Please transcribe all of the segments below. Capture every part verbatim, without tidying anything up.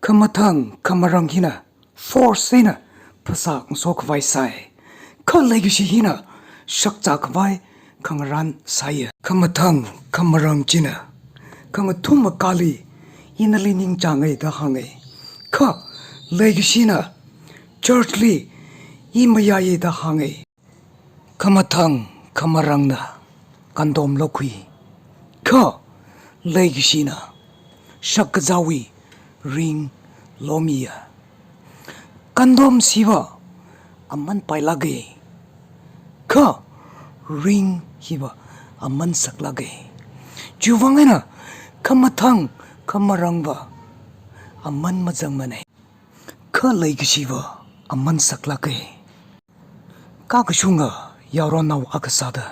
Khamathang khamarang hina force eina phasā ngaso khavai sai. Kha leikashi hina shakzā khavai khangarān saiya. Khamathang khamarang china khangathum akali inali ningchāngai da hāngai. Kha leikashina church li i mayāya da hāngai. Khamathang khamarangna kandom lokhui. Kha leikashina shakkazāwui ring lomiya. Kandom siva aman pailāka. Kha ring hiva aman saklāka. Chiwuivang eina khamathang khamarangva aman mazangmana. Kha leikashiva aman saklāka. Kakashunga yaronao akha sāda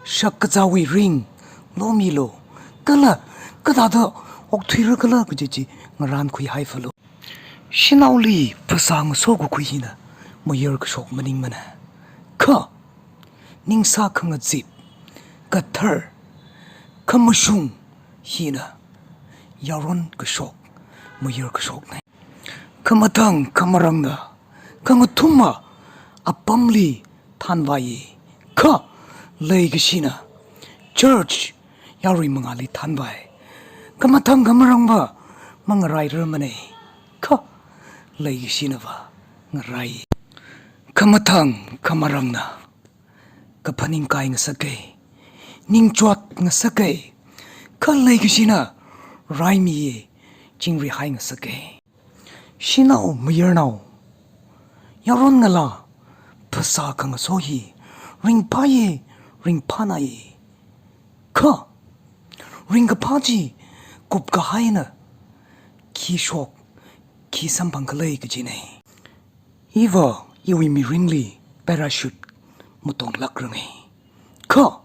shakkazāwui ring lomilu, kala kathāda okthuira kala kaji chi ngarānkhui haifalu. Shanaoli phasā ngaso kakhui hina mayar kashok maningmana. Kha ningsā khangazip, kathar, khamashung hina yaron kashok mayar kashokna. Khamathang khamarangna khangathuma apamli thanvai. Kha leikashina church yarui mangāli thanvai. Khamathang khamarangva mangarairarmana. Kha leikashinava ngarai. Khamathang khamarangna kaphaning kai ngasaka, ningchot ngasaka. Kha leikashina raimiya, chingri hai ngasaka. Shanao mayarnao, yaron ngalā phasā khangaso hi ringphāya, ringphānāya. Kha ringkaphā chi kupkahaina khi shok, khi samphang khala kajina. Iva iwui mirinli parachute matonglākranga. Kha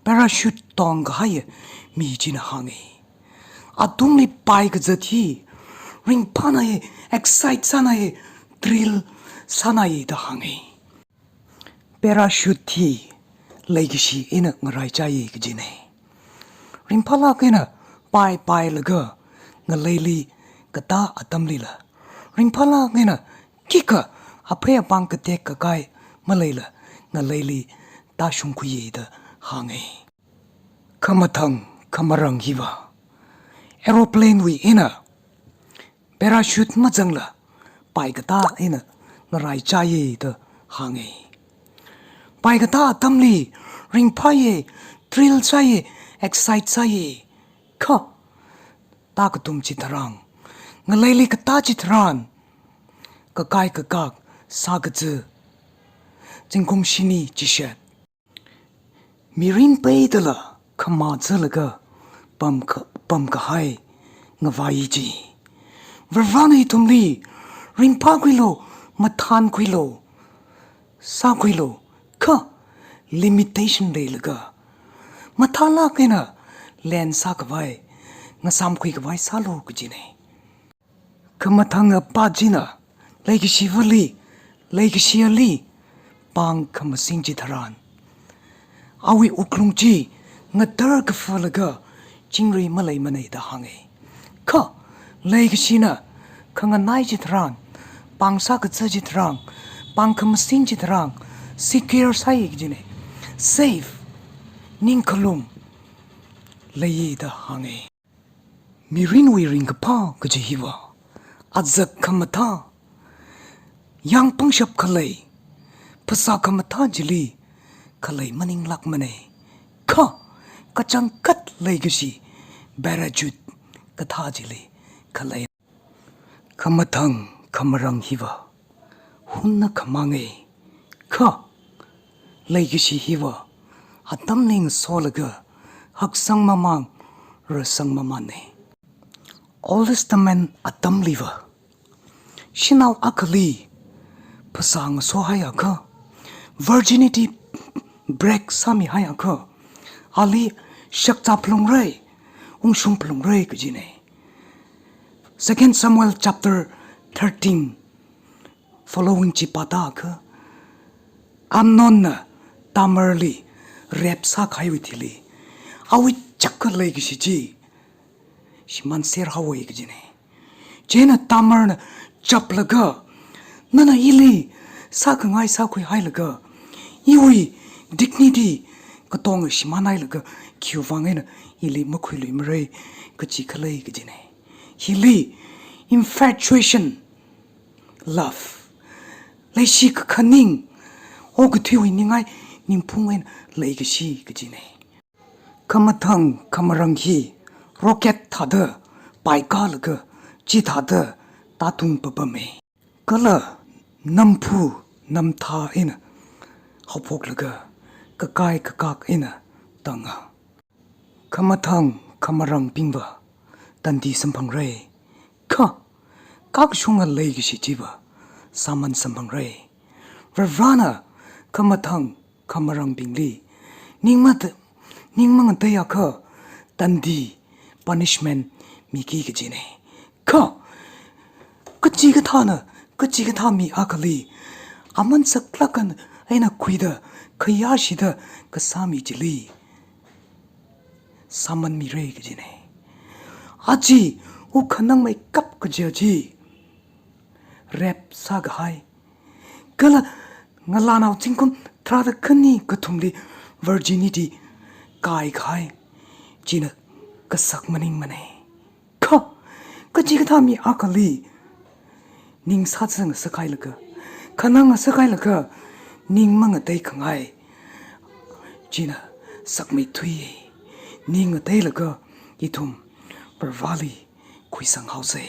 parachute tongkahai mi china hānga, atungli pai kazat hi ringphānāya, excite sānāya, thrill sānāya da hānga. Parachute hi leikashi eina ngaraichāya kajina. Ringphālāk eina pai pailaga ngaleili katā atamlila, ringphālāk eina khikha aphei apāng katek kakai maleila ngaleili tāshungkhuiya da hānga. Khamathang khamarang hiva aeroplane wui eina parachute mazangla pai katā eina ngaraichāya da hānga. Pai katā atamli ringphāya, thrill sāya, excite sāya. Kha tākatum chitharan, ngaleili katā chitharan, kakai kakak sākaza, zingkum shini chishat, mirin peidala khamā zalaga pamka-, pamkahai ngavai chi. Varivarana ithumli ringphākhuilu, mathānkhuilu, sākhuilu, kha limitation leilaga mathālāk eina len sākhavai, ngasāmkhui khavai sālu kajina. Khamathang apā china leikashivali, leikashiyali pāng khamasing chitharan, awui wuklung chi ngatar kafalaga chingri maleimana da hānga. Kha leikashina khanganai chitharan, pāng sākaza chitharan, pāng khamasing chitharan, secure sāya kajina. Safe, ningkhalum leiya da hānga. Mirinwui ringkaphā kaji hiva azak khamathā, yang pangshap khalei, phasā khamathā chili khalei maninglākmana. Kha kachangkhat leikashi, parachute kathā chili khalei. Khamathang khamarang hiva hunna khamanga. Kha leikashi hiva atamli ngasolaga haksang mamān, rāsang mamānna. Old Testament atamliva shanao akhali phasā ngasohaiakha, virginity break sāmihaiakha, ali shakzā phalungra, ungshung phalungra kajina. Second Samuel chapter thirteen following chi pātāakha, Amnonna Tamarli rape sākahaiwui thili, awui chaka leikashi chi shimānser haowa kajina. Chieina Tamarna chaplaga, nana ili sākhangai sākhuihailaga, iwui dignity katonga shimānhailaga, khiwuivang eina ili makhuiluimara kaji khalei kajina. Hili infatuation, love, leishi kakhaning, okathuiwui ningai ningphung eina leikashi kajina. Khamathang khamarang hi rocket thāda paikalaga, chithāda tātung papama. Kala namphu namthā eina haophoklaga, kakai kakak eina tanga. Khamathang khamarangbingva tandi samphangra, kha kakashunga leikashi chiva sāman samphangra. Varivarana khamathang khamarangbingli ningmada, ningmangateiakha tandi, punishment, miki kajina. Kha kachikathāna kachikathā mi akhali aman saklāk eina khuida khayāshida kasā mi chili sāmanmira kajina. Aja wuk khanangmeikap kaja chi rape sākahai, kala ngalānao zingkum tharāda khani kathumli virginity kaikahai, china kasak maningmana. Kha kachikathā mi akhali ning sāzang ngasakhailaga, khanang ngasakhailaga, ningmangatei khangai, china sakmeithuiya. Ningateilaga ithum Varivarali khuisanghaosa.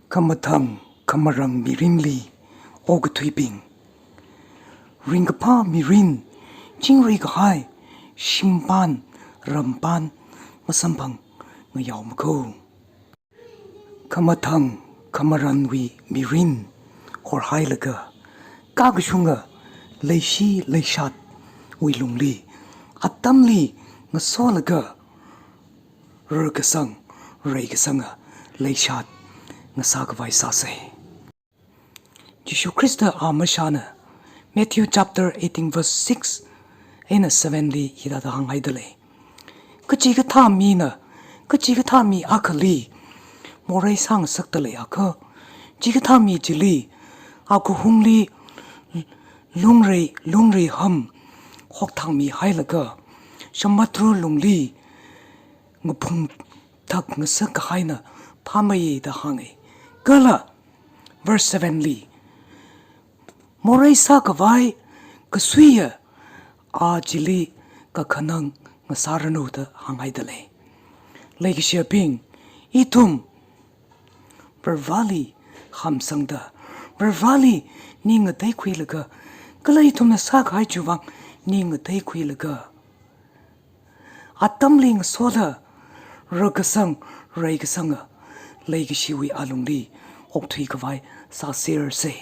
Khamathang khamarang mirinli okathuibing, ringkaphā mirin, chingri kahai, shimpān rampān masamphang ngayaomakho. Khamathang khamaranwui mirin horhailaga, kakashunga leishi leishatwui lungli, atamli ngasolaga, rarkasang, reikasanga leishat ngasākhavai sāsa. Jishu Khrista amashana Matthew chapter eighteen verse six eina seven li hithāda hānghaida lei. Kachikathā mina kachikathā mi akhali morei sāngasakda leiakha, chikathā mi chili akahungli lungrei, lungrei ham hokthangmihailaga, samudru lungli ngaphungthak ngasak kahaina phāmeiya da hānga. Kala verse seven li, morei sākhavai kasuiya a chili kakhanang ngasāranu da hānghaida lei. Leikashiyabing, ithum Varivarali hamsangda, Varivarali ning ngateikhuilaga, kala ithumna sākahai chiwuivang ning ngateikhuilaga, atamli ngasoda, rarkasang, reikasanga leikashiwui alungli okthuikhavai sāsersa.